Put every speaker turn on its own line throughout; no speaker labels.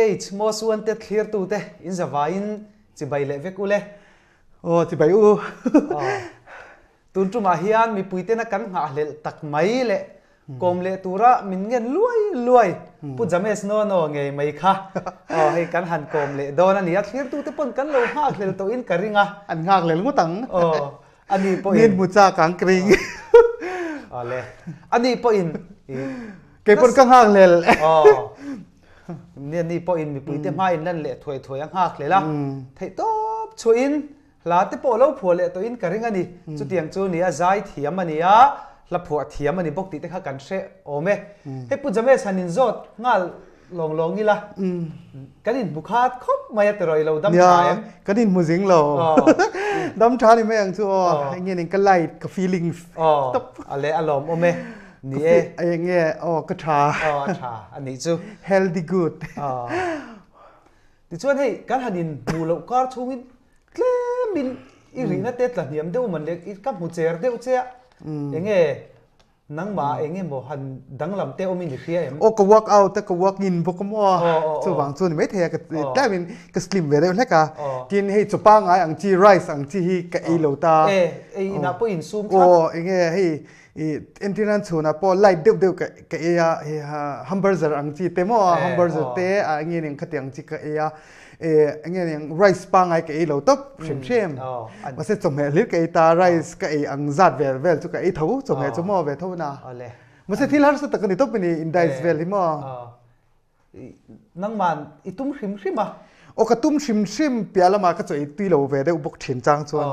Page Most Wanted thlirtute in zavaiin chibai leh vek ule.
Aw chibai u.
Tun tumah hian mipuitena kan nghahhlelh tak mai leh kawm leh tura min ngen luai luai Pu James Nono ngei mai kha aw hei kan han kawm leh dawn a ni a, thlirtute pawn kan lo nghakhlel tawhin ka ring a.
An nghakhlel ngawt ang.
Aw ani pawhin.
Min hmu chak ang ka ring.
Aw le ani pawhin i.
Kei pawn ka nghakhlel.
Aw ni pawhin mipuite hmain lan leh thuai thuai a nghakhlel a, theihtawp chhuahin Hla te pawh lo phuah leh tawhin ka ring a ni. Chutiang chu nia zai thiam a ni a, hla phuah thiam a ni bawk tih te kha kan hre awm e. Hei Pu James han inzawt nghal lawng lawng ila, kan inhmu khat khawp mai a tiraw i lo dam tha em?
Nia, kan inhmu zing lo. Dam tha ni mai ang chu aw, eng nge ning ka light, ka feelings.
Aw, a leh a lawm awm e. Ni e.
Eng nge aw ka tha.
Aw a tha a nih chu.
Healthy good.
Tichuan hei kan han inhmuh loh kar chhungin Tlemin i rihna te tla hniam deuh man le i ka hmu cher deuh che a, enge nangmah enge maw han danglam te awmin i hria em?
Aw ka work out a ka work in bawk a maw chuvang chu ni maithei a ka tlemin ka slim ve deuh hlek a tin hei chaw pangngai ang chi rice ang chi hi ka ei lo ta.
E ei inah pawh insum thlap.
Aw enge hei i entir nan chhunah pawh light deuh deuh ka ei a hei hamburger ang chi te maw hamburger te a enge eng khati ang chi ka ei a. Enge niang rice pangai ka ei lo tawp hrim hrim. Mahse chawhmeh hlir ka ei ta rice ka ei ang zat vel vel chu ka ei tho chawhmeh chu maw ve tho na. Mahse thil harsa tak a ni tawp a ni in diet vel hi maw.
Nangman i tum hrim hrim a.
Aw ka tum hrim hrim piah lamah ka chaw ei tui lo ve deuh bawk thin chang chuan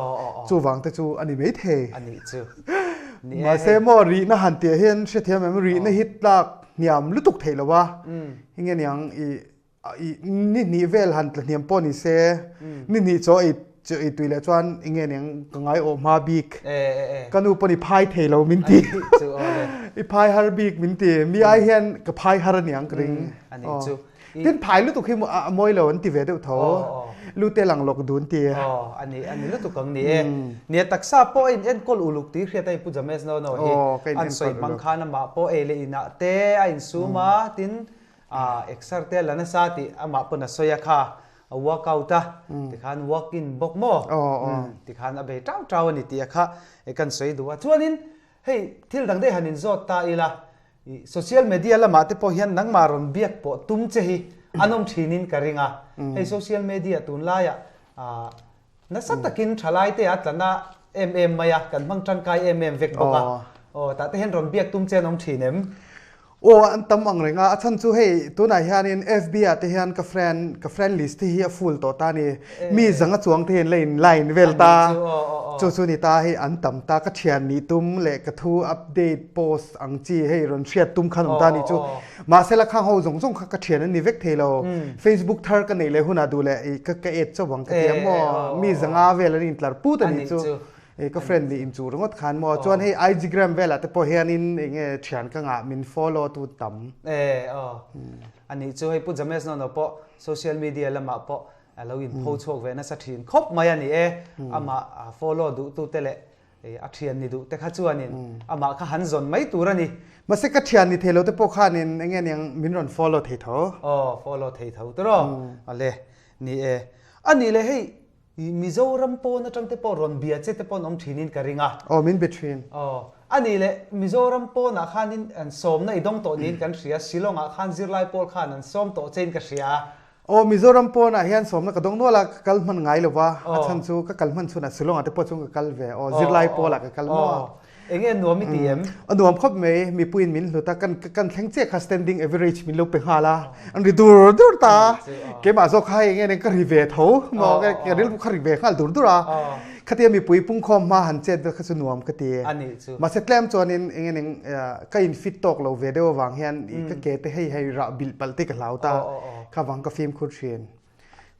chuvang te chu a ni maithei.
A nih chu.
Mahse maw rihna han tih ah hian hrethiam em rihna hi tlak hniam lutuk theih lo a. Enge niang i Ni hnih vel han tla hniam pawh ni se, ni hnih chaw ei chaw ei tui leh chuan enge niang ka ngai awh hma bik. Ka nu pawn i phai thei lo min ti. I phai har bik min ti. Mi ai hian ka phai har aniang ka ring. Tin phai lutuk hi a mawi lo an ti ve deuh tho. Lu te lang lawk dun ti.
Aw ani ani lutuk ang ni e. Nia taksa pawh a in enkawl uluk tih hriat a i Pu James no no hi. An sawi hmang khan amah pawh ei leh inah te a insum a tin A exer te la nasa tih amah pawn a sawi a kha, a work out a, tikhan walk in bawk maw? Tikhan a bei tau tau a ni tih a kha kan sawi duh a. Chuanin hei thil dang daih han inzawt ta ila, social media lamah te pawh hian nangmah rawn biak pawh tum che hi an awm thinin ka ring a. Hei social media tunlaiah nasa takin thalai te a tlana em em mai a, kan hmang tangkai em em vek bawk a. Aw, tah te hian rawn biak tum che an awm thin em?
Aw, an tam ang reng a, a chhan chu hei tunah hianin FB ah te hian ka friend, ka friend list te hi a full tawh ta a ni. Mi zang a chuang te hian la in line vel ta, chu chu ni ta hei an tam ta, ka thian nih tum leh ka thu update post ang chi hei rawn hriat tum khan awm ta a ni chu. Mahse la khang ho zawng zawng kha ka thian an ni vek thei lo. Facebook thar ka neih leh hunah duh leh i ka ka add chauh ang ka ti a maw, mi zanga vel an intlar put a nih chu. Ka friend nih inchuh ringawt khan maw chuan hei Iggram velah te pawh hianin eng nge thian ka ngah min follow tu tam.
E aw anih chu hei Pu James Nono pawh social media lamah pawh a lo in pho chhuak ve nasa thin khawp mai a ni e amah follow duh tu te leh a thian ni duh te kha chuanin amah kha han zawn mai tur a ni.
Mahse ka thian ni thei lo te pawh khanin eng nge niang min rawn follow thei tho.
Aw follow thei tho tiraw ale ni e anih leh hei I Mizoram pawn atang te pawh rawn bia che te pawh an awm thin in ka ring a.
Aw min be thin.
Aw. A nih leh Mizoram pawnah khan in an sawmna i dawng tawh niin kan hria, Shillong ah khan zirlai pawl khan an sawm tawh che in ka hria.
Aw Mizoram pawnah hian sawmna ka dawng nual a, ka kal hman ngai lo va, a chhan chu ka kal hman chhunah Shillong ah te pawh chuan ka kal ve, aw zirlai pawl ah ka kal maw.
Aw. Enge nuam i ti em?
A nuam khawp mai, mipuiin min hlut a, kan kan thleng chiah kha standing average min lo pe nghal a, an ri dur dur ta, keimah zawk kha hei enge nen ka ri ve tho maw, ka rilru kha ri ve nghal dur dur a, khatia mipui pungkhawm hma han chet vel kha chu nuam ka ti. Mahse tlem chuanin enge nen ka in fit tawk lo ve deuh avang hian ka ke te hei hei rah bilh palh te ka hlau ta, kha vang ka fimkhur thin.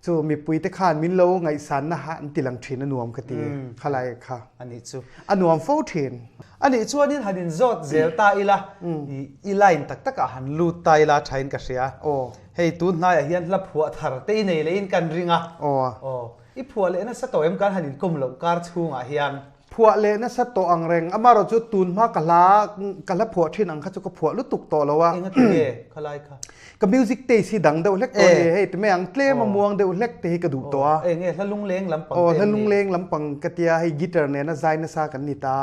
Chu mipui te khan min lo ngaihsanna ha an ti lang thin a nuam ka ti khalai kha.
A nih chu.
A nuam fo thin.
A nih chuanin han inzawt zel ta ila, i line tak takah han lut ta ila thain ka hria.
Aw.
Hei tun hnaiah hian hla phuah thar te i nei lehin kan ring a.
Aw.
Aw. I phuah leh nasa tawh em kan han inkawm loh kar chhungah hian.
Phuah leh nasa tawh ang reng. Amaherawhchu tun hma ka hla ka hla phuah thin ang kha chu ka phuah lutuk tawh lo a.
Enga tinge khalai kha?
Ka music taste hi dang deuh hlek tawh a ni. Hei ti mai ang tlem a muang deuh hlek te hi ka duh tawh a.
Eng nge hla lungleng lampang te
an ni? Aw hla lungleng lampang ka tia hei guitar nena zai nasa kan ni ta.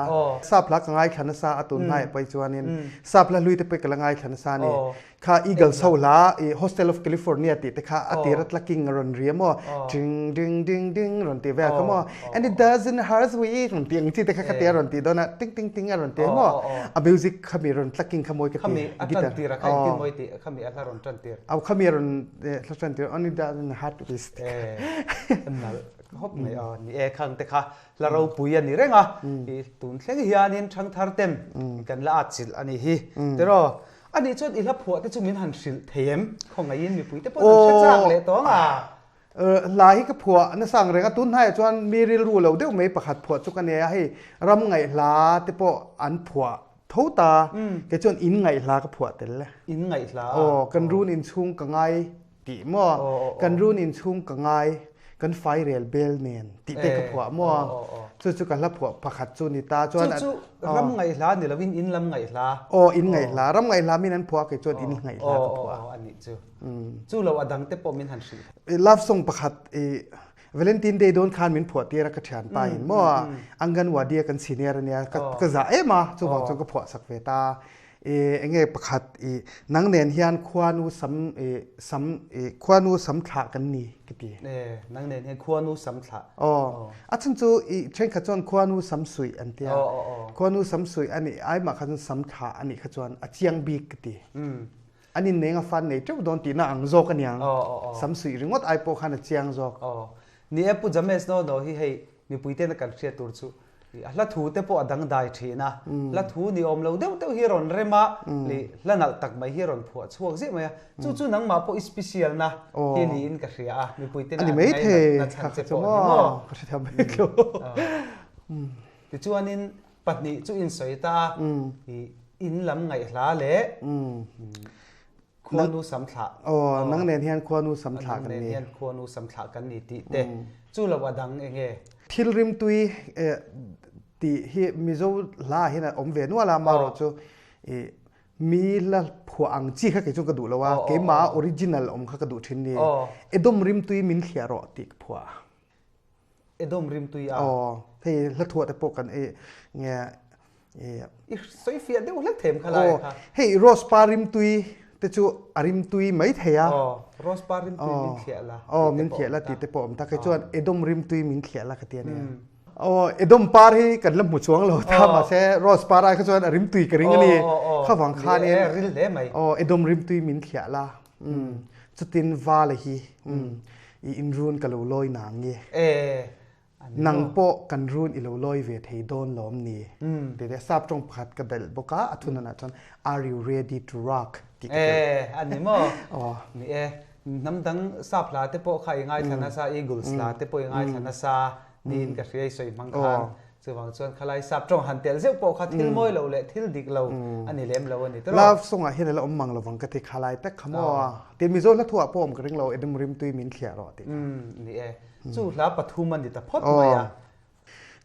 Sap hla ka ngaithla nasa a tun hmaiah pawh hi chuanin sap hla hlui te pawh hi ka la ngaithla nasa a ni. Kha Eagles ho hla i Hostel of California tih te kha a tir a tlaking a rawn ri a maw ding ding ding ding rawn tih vel kha maw and it doesn't hurt we rawn tih ang chi te kha khatia rawn tih dawn a ting ting ting a rawn ti a maw a music khami rawn tlaking kha mawi ka ti
khami a tan tir a kha engtin mawi tih khami a hla rawn tan tir
au khami a rawn hla tan tir only doesn't hurt we
nal hop mai a ni e khang te kha hla ropui a ni reng a i tun thleng hianin thangthar ten kan la atchilh a ni hi tiraw A nih chuan i hla phuah te chu min han hrilh thei em? Khawngaihin mipui te pawh an hre chak leh tawng a.
Hla hi ka phuah nasa ang reng a, tun hnaiah chuan mi rilru lo deuh mai pakhat phuah chu ka nei a, hei ram ngaih hla te pawh an phuah tho ta, kei chuan in ngaih hla ka phuah tel e.
In ngaih hla
a? Aw, kan run inchhung ka ngai Tih maw? Kan run inchhung ka ngai, kan fairel bel nen tih te ka phuah maw? Chu chu ka hla phuah pakhat chu ni ta.
Chuan chu chu ram ngaihhla ni lovin in lam ngaihhla.
Aw, in ngaihhla. Ram ngaihhla min an phuah kei chuan in ngaihhla ka phuah.
Aw, a nih chu. Chu lo a dang te pawh min han hrilh.
Love song pakhat i Valentine Day dawn khan min phuah tir a ka thianpa in maw? Anganwadi a kan senior ania ka zah em a, chuvang chuan ka phuah sak ve ta. I enge pakhat i nang nen hian khuanu sam i sam i khuanu sam thlah kan ni ka ti.
E nang nen hian khuanu sam thlah.
Aw a chhan chu i thenkhat chuan khuanu sam suih an tia. Khuanu sam suih ani ai mah kha chuan sam thlah anih kha chuan a chiang bik ka ti. An in neng a fan nei teuh dawn tihna ang zawk aniang. Sam suih ringawt ai pawh khan a chiang zawk.
Ni e Pu James no no hi hei mipui tena kan hriat tur chu A hla thu te pawh a dangdai thin a, hla thu ni awm lo deuh deuh hi a rawn rem a, leh hla nalh tak mai hi a rawn phuah chhuak ziah mai a. Chu chu nangmah pawh i special na hi niin ka hria a, mipui tena an ngainat na chhan che pawh ni maw?
Ka hrethiam vek lo.
Tichuanin pahnih chu insawi ta a, in lam ngaihhla leh Khuanu sam thlah.
Aw, nang nen hian khuanu sam thlah kan ni.
Nang nen hian khuanu sam thlah kan ni tih te. Chu lo a dang eng nge?
Thil rimtui tih hi Mizo hla ah hian a awm ve nual a, amaherawh chu mi hla phuah ang chi kha kei chu ka duh lo a, keimah original awm kha ka duh thin ni. Edom rimtui min thliah rawh tih ka phuah.
Edom rimtui a.
Aw, hei hla thuah te pawh kan ei nge
i. I sawi fiah deuh hlek them kha lai kha.
Hei rose par rimtui te chu a rimtui mai thei a.
Aw, rose par rimtui min thliah la.
Aw, min thliah la tih te pawh awm ta. Kei chuan Edom rimtui min thliah la ka ti a nia. Aw, Edom par hi kan la hmu chuang lo ta mahse rose par ai kha chuan a rimtui ka ring a ni. Kha vang khanin.
Ril hle mai.
Aw, Edom rimtui min thliah la. Chutin Vala hi i inrun ka lo lawi nang nge? Nang pawh kan run i lo lawi ve thei dawn lawm ni? Ti te sap tawng pakhat ka belh bawk a, a thunanah chuan Are you ready to rock? tih ka
telh. A ni maw? Ni e. Hnam dang sap hla te pawh kha i ngaithla nasa, Eagles hla te pawh i ngaithla nasa niin ka hria i sawi hmang khan. Chuvang chuan khalai sap tawng han tel zeuh pawh kha thil mawi lo leh thil dik lo a ni lem lo a ni tawh.
Love song ah hian a la awm mang lovang ka ti khalai tak kha maw. Tin Mizo hla thu ah pawh awm ka ring lo Edem rimtui min thliah rawh tih
kha. Ni e. Chu hla pathum a ni ta phawt mai a.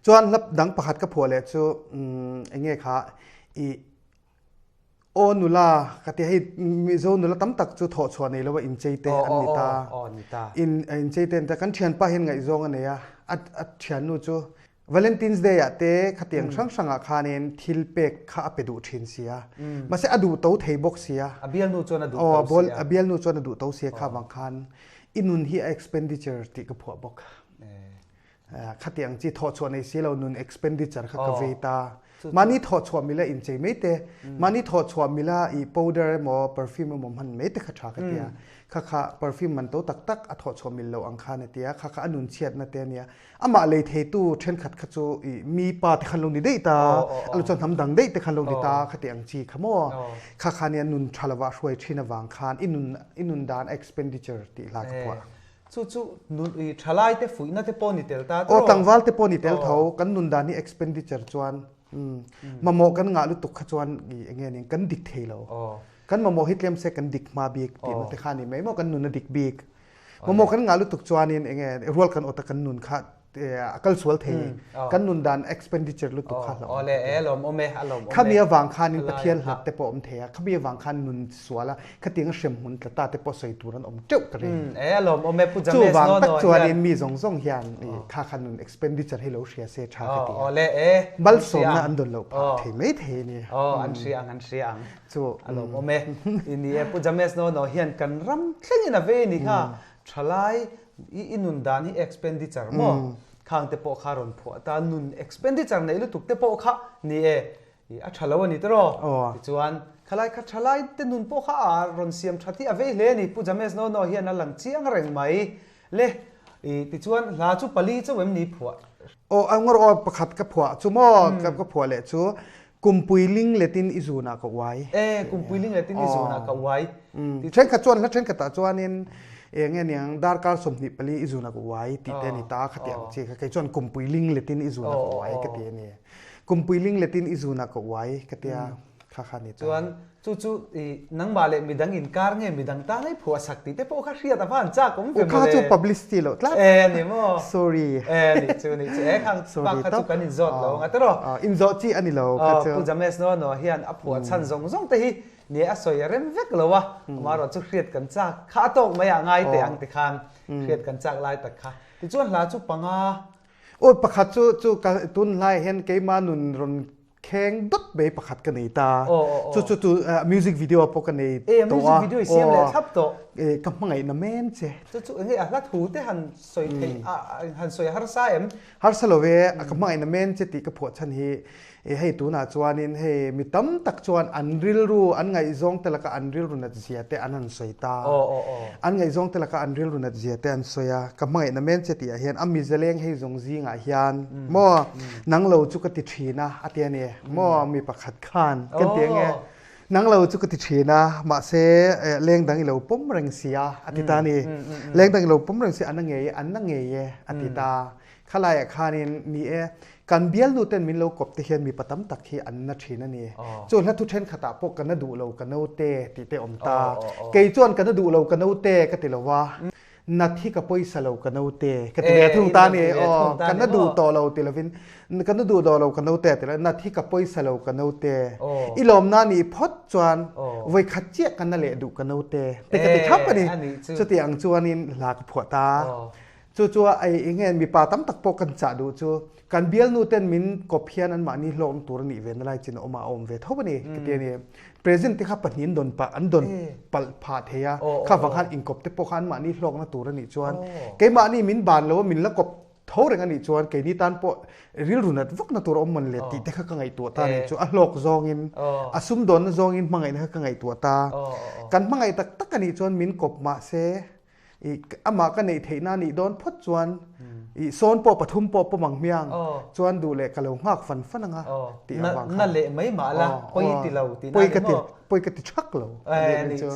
Chuan hla dang pakhat ka phuah leh chu eng nge kha i Aw nula, ka ti hei Mizo nula tam tak chu thawh chhuah nei lo a inchei te an ni ta. In inchei te an ni ta. Kan thianpa hian ngaihzawng a nei a, a thiannu chu Valentine's Day ah te khatiang hrang hrang ah khanin thil pek kha a pe duh thin si a. Mahse a duh to thei bawk si a.
A bialnu chuan a duh to si
a. A bialnu chuan a duh to si a kha vang khan i nun hi a expenditure tih ka phuah bawk. Khati ang chi thawhchhuah nei si lo nun expenditure kha ka vei ta. Mahni thawhchhuah mila inchei mai te, mahni thawhchhuah mila i powder emaw perfume emaw hman mai te kha tha ka tia. Kha kha perfume man to tak tak a thawhchhuah mil lo ang khan a tia, kha kha a nun chhiatna te a nia. Amah lei theitu thenkhat kha chu i mi pa te khan lo ni daih ta, a lo chuan hnam dang daih te khan lo ni ta khati ang chi kha maw. Kha kha nia nun tha lova hruai thin avang khan i nun i nun dan expenditure tih hla ka phuah.
Chu chu nun i thalai te fuihna te pawh ni tel ta
tawh. Aw tlangval te pawh ni tel tho. Kan nun dan hi expenditure chuan mamawh kan ngah lutuk kha chuan i enge ning kan dik thei lo. Kan mamawh hi tlem se kan dik hma bik tihna te kha ni mai maw kan nun a dik bik. Mamawh kan ngah lutuk chuanin enge rual kan awt a kan nun kha. A kal sual thei. Kan nun dan expenditure lutuk kha hlauh.
Awle e lawmawm e a lawmawm e.
Khami avang khanin Pathian hlat te pawh awm thei a, khami avang khan nun sual a, khatiang a hremhmun tla ta te pawh sawi tur an awm teuh ka ring.
E a lawmawm e Pu James no no hian.
Chuvang tak chuanin mi zawng zawng hian kha kha nun expenditure hi lo hria se tha ka ti a.
Awle e.
Malsawmna an dawn loh phah thei mai thei a ni.
Aw an hria ang an hria ang. Chu a lawmawm e. Ni e Pu James no no hian kan ram thlengin a vei a ni kha. Thalai i i nun dan hi expenditure maw? Khang te pawh kha rawn phuah ta, nun expenditure neih lutuk te pawh kha ni e, i a tha lo a ni tiraw? Tichuan, khalai kha thalai te nun pawh kha a rawn siam that hi a vei hle a ni, Pu James Nono hian a lang chiang reng mai le. I tichuan hla chu pali chauh em ni phuah?
Aw, a ngawr aw pakhat ka phuah chu maw? Ka phuah leh chu Kumpui ling letin i zunah ka uai.
E, kumpui ling letin i zunah ka uai.
Thenkhat chuan hla thenkhatah chuanin eng nge niang darkar 24 i zunah ka uai tih te a ni ta khati ang chi kha. Kei chuan kumpui ling letin i zunah ka uai ka ti a ni. Kumpui ling letin i zunah ka uai ka tia kha kha a ni ta.
Chuan Chu chu i nangmah leh midang inkar nge midang tan ei phuah sak tih te pawh kha hriat a va han chak awm ve
mawle. Kha chu publicity loh tlat.
E a ni maw?
Sorry.
E nih chu nih chu e khang bak kha chu kan inzawt lo anga tiraw?
Inzawh chi a ni lo kha chu.
Pu James Noa Noa hian a phuah chhan zawng zawng te hi ni a sawi a rem vek lo a, amaherawh chu hriat kan chak kha a tawk mai ah ngai teh ang tikhan hriat kan chak lai tak kha. Tichuan hla chu panga.
Aw pakhat chu chu ka tunlai hian keimah nun rawn Kheng dawt mai pakhat ka nei ta. Chu chu chu music video pawh ka nei
tawh a. Music video i siam leh thlap tawh.
Ka hmangaihna men che.
Chu chu enge a hla thu te han sawi theih han sawi harsa em?
Harsa lo ve, ka hmangaihna men che tih ka phuah chhan hi hei tunah chuanin hei mi tam tak chuan an rilru an ngaihzawng te laka an rilru nat zia te an han sawi ta. An ngaihzawng te laka an rilru nat zia te an sawi a, ka hmangaihna men che tih ah hian a mizaleng hei zawng zingah hian maw Nang lo chu ka ti thin a, a ti a ni. Maw mi pakhat khan kan ti ange. Nang lo chu ka ti thin a, mahse leng dang i lo pawm reng si a, a ti ta a ni. Leng dang i lo pawm reng si a, an na ngei e, an na ngei e, a ti ta. Khalaiah khanin ni e, kan bialnu ten min lo kawp te hian mipa tam tak hi an na thin a ni. Chu hla thu thenkhatah pawh ka na duh lo ka naute tih te awm ta. Kei chuan ka na duh lo ka naute ka ti lo va. Nat hi ka pawisa lo ka naute ka ti ve thung ta ni aw ka na duh tawh lo ti lovin ka na duh tawh lo ka naute ti lo nat hi ka pawisa lo ka naute i lawmna nih phawt chuan vawi khat chiah ka na leh duh ka naute te ka ti thlap a ni chuti ang chuanin hla ka phuah ta chu chu ai enge mipa tam tak pawh kan chah duh chu kan bialnu ten min kawp hian anmahni hlawkna tur a nih ve na lai chin a awm a a awm ve tho a ni ka ti a ni. Present te kha pahnih an dawn pah an dawn palh phah thei a, kha vang khan inkawp te pawh kha anmahni hlawkna tur a nih chuan keimahni min ban lo a min la kawp tho reng a nih chuan keini tan pawh rilru nat vakna tur a awm mawn le tih te kha ka ngaihtuah ta a nih chu a hlawk zawngin a sumdawnna zawngin hmangaihna kha ka ngaihtuah ta. Kan hmangaih tak tak a nih chuan min kawp mahse I amah ka neih theihna nih dawn phawt chuan i sawn pawh pathum pawh pawm ang hmiang chuan duh leh ka lo nghak fan fan anga tih avang
khan. Na leh mai mah la pawi ti lo tih na ni maw?
Pawi ka ti thak lo anih chu.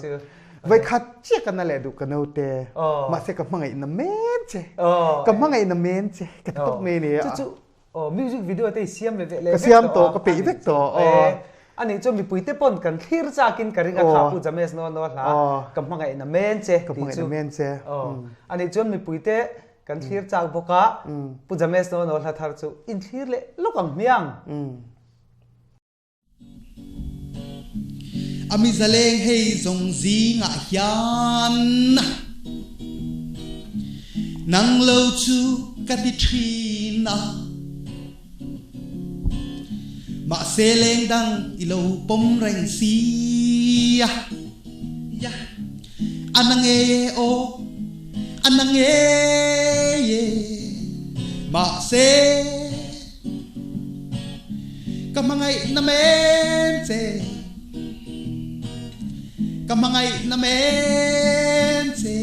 Vai khat chiah ka na leh duh ka naute mahse ka hmangaih na men che ka hmangaih na men che ka ti tawp mai ania.
Chu chu Aw music video te i siam leh leh
Ka siam tawh, ka peih vek tawh.
Aw. Anih chuan mipui te pawn kan thlir chakin ka ring a kha Pu James Noa Noa hla ka hmangaihna men che
tih chu. Ka hmangaihna men che.
Aw. Anih chuan mipui te kan thlir chak bawk a Pu James Noa Noa hla thar chu in thlir leh lawk ang hmiang.
A mi zaleng hei zawng zingah hian nang lo chu ka ti thin a, mahse leng dang i lo pawm reng si a, a na ngei e aw, a na ngei e, mahse. Ka hmangaih na men che Ka hmangaih na men che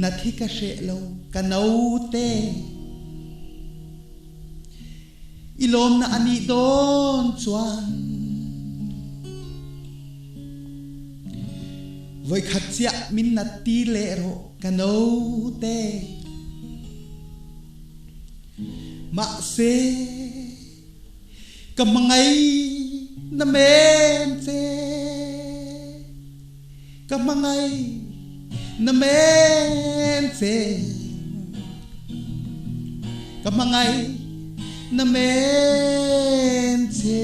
Na thi ka hreh lo ka naute I lawmna a nih dawn chuan Voikhat chiah min nat tir leh rawh ka naute. Mahse ka hmangaih na men che. Ka hmangaih na men che ka hmangaih na men che.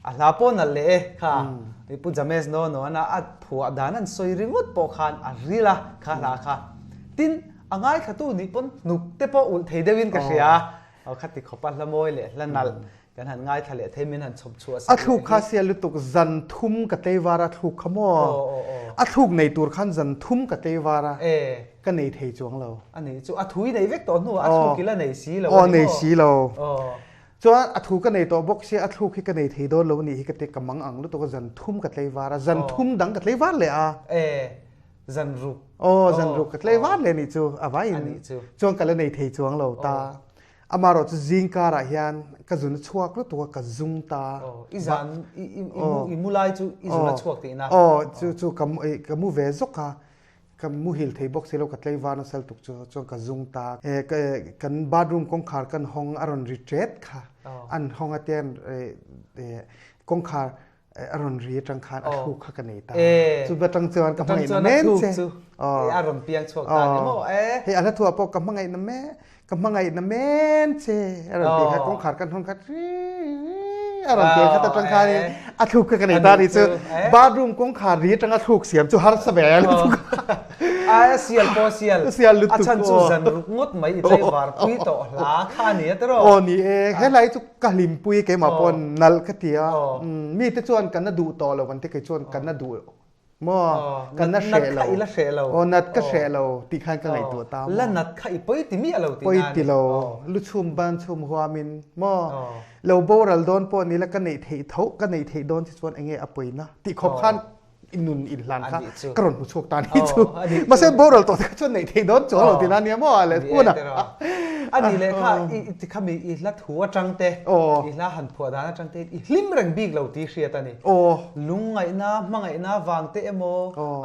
A hla pawh nalh leh e kha Pu James no no ana a phuah dan an sawi ringawt pawh khan a ril a kha hla kha. Tin, a ngaithlatu nih pawn hnuk te pawh ulh thei deuhin ka hria a, khati khawpa hla mawi leh hla nalh kan han ngaithla leh thei min han chhawp chhuah
sak leh hi. A thluk kha sia lutuk zan thum ka tleivar a thluk kha maw? A thluk nei tur khan zan thum ka tleivar a ka nei thei chuang lo.
A nih chu a thui nei vek tawh hnuah a thluk ila nei si lo
a ni maw? Aw nei si lo. Chuan a thu ka nei tawh bawk sia a thluk hi ka nei thei dawn lo a nih hi ka ti ka mang ang lutuk a zan thum ka tlei var a zan thum dang ka tlei var leh a.
E zan ruk.
Aw zan ruk ka tlei var leh nih chu a vaiin chuan ka la nei thei chuang lo ta. Amaherawh chu zing karah hian ka zun a chhuak lutuk a ka zung ta.
I zan i mu lai chu i zun a chhuak tihna.
Aw chu chu ka mu ve zawk a Ka muhil thei bawk si lo, ka tlaivar nasal tuk chu chuan ka zung ta. Kan bathroom kawngkhar kan hawng a rawn ri ṭet kha. An hawng a tian kawngkhar a rawn ri aṭang khan a thluk kha ka nei ta. Chu atang chuan ka hmangaih na men che.
A rawn piang chhuak ta ni maw?
Hei a hla thu ah pawh ka hmangaih na men ka hmangaih na men che a rawn ti kha kawngkhar kan hawn kha a rawn ti kha ta tang khan a thluk kha ka nei ta ni chu bathroom kawngkhar ri atanga thluk siam chu harsa ve
a sial pawh sial
sial lutuk
a chan chu zan ruk ngawt mai i tlai var pui tawh hla kha ni a tiraw
aw ni e he lai chu ka hlim pui keimah pawn nalh ka ti a mi te chuan kan na duh tawh lo an ti kei chuan kan na duh Maw kan na hreh lo.
Nat kha i la hreh lo.
Aw nat ka hreh lo ti khan ka ngaihtuah ta
maw. La nat kha i pawi ti miah lo tih
na ni. Pawi ti lo. Lu chhum ban chhum huamin maw lo boral dawn pawh ni la ka neih theih tho ka neih theih dawn chi chuan enge a pawina tih khawp khan i nun in hlan kha ka rawn hmu chhuak ta ni chu. Mahse boral tawh te kha chuan neih theih dawn chuang lo tih na nia maw le hun a.
Ani leh kha i ti khami i hla thu atang te i hla han phuah dan atang te i hlim reng bik lo tih hriat a ni. Lungngaihna, hmangaihna vang te emaw,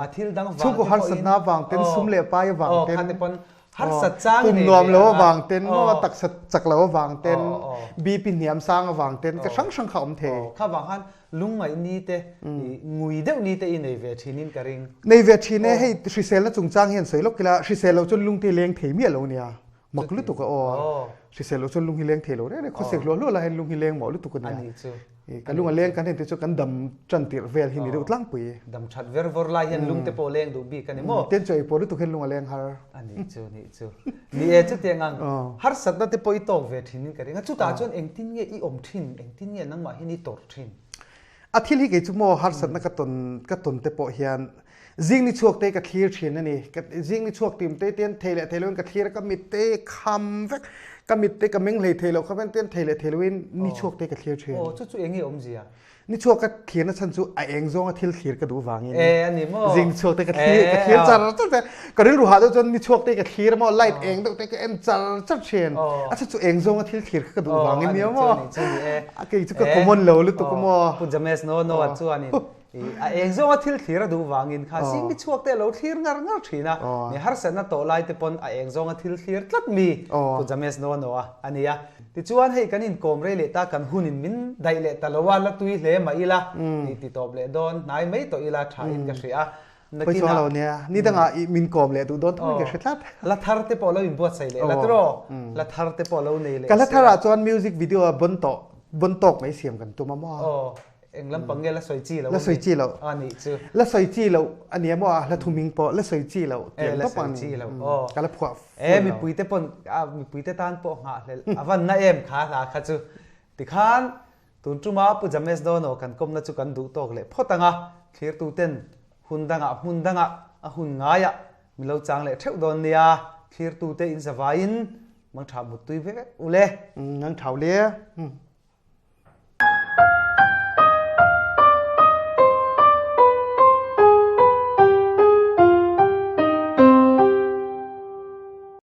a thil dang vang te
pawhin. Chhungkaw harsatna vang ten, sum leh pai vang ten.
Kha te pawn harsat chang
i nei ve ang a. Pum nuam lo avang ten, taksa chak lo avang ten, BP hniam sang avang ten, ka hrang hrang kha awm thei.
Kha vang khan lungngaih ni te, ngui deuh ni te i nei ve thin in ka ring.
Nei ve thin e, hei hriselna chungchang hian sawi lawk ila, hrisel lo chuan lungte leng thei miah lo nia. Mak lutuk a aw. Hrisel lo chuan lung hi leng thei lo reng reng, khawsek hluah hluah lai hian lung hi leng mawh lutuk a nia.
Anih chu.
Ka lung a leng kan hente chu kan dam tan tirh vel hi ni deuh tlangpui.
Dam that ver vawr lai hian lung te pawh leng duh bik a ni maw?
Ten chu ei pawh lutuk hian lung a leng har.
Anih chu, nih chu. Ni e, chutiang ang harsatna te pawh i tawk ve thin in ka ring a. Chutah chuan engtin nge i awm thin, engtin nge nangmah hian i tawrh thin?
A thil hi kei chu maw harsatna ka tawn ka tawn te pawh hian zing ni chhuak te ka thlir thin a ni. Ka zing ni chhuak tim te tian thei leh thei loin ka thlir a, ka mit te kham vek, ka mit te ka meng hlei thei lo kha ven tian thei leh thei loin ni chhuak te ka thlir thin.
Aw chu chu eng nge awmzia?
Ni chhuak ka thlir na chhan chu a eng zawnga thil thlir ka duh vangin.
E a ni maw?
Zing chhuak te ka thlir ka thlir char char te. Ka rilru hah deuh chuan ni chhuak te ka thlir a maw light eng deuh te ka en char char thin. A chhan chu eng zawnga thil thlir kha ka duh vangin nia maw? A kei chu ka common lo lutuk a maw?
Pu James no no a chuanin a eng zawnga thil thlir a duh vangin kha zing ni chhuak te a lo thlir ngar ngar thin a. Mi harsatna tawh lai te pawn a eng zawnga thil thlir tlat mi Pu James no no a a ni a. Tichuan hei kan inkawm rei leh ta kan hunin min daih leh ta lo a, la tui hle mah ila tih ti tawp leh dawn hnai mai tawh ila tha in ka hria a.
Pawi chuang lo nia, ni dangah i min kawm leh duh dawn thung in ka hre tlat.
La thar te pawh lo inbuatsaih leh la tiraw? La thar te pawh lo nei leh
Ka la thar ah chuan music video a bon tawh, bon tawk mai siam kan tum a maw?
Aw, eng lampang nge la sawi chi lo
La sawi chi lo.
A nih chu.
La sawi chi lo a nia maw a hla thu ming pawh la sawi chi lo
tiang tawp a ni. La sawi chi lo
aw. Ka la phuah
E mipui te pawn mipui te tan pawh nghahhlelh a van na em kha hla kha chu. Tikhan Tun tuma Pu James Dono kan kawmna chu kan duh tawk leh phawt ang a, thlirtuten hun dangah hmun dangah a hun ngaiah mi lo chang leh theuh dawn nia, thlirtute in zavaiin mangtha muttui vek vek u le.
Nang thau le.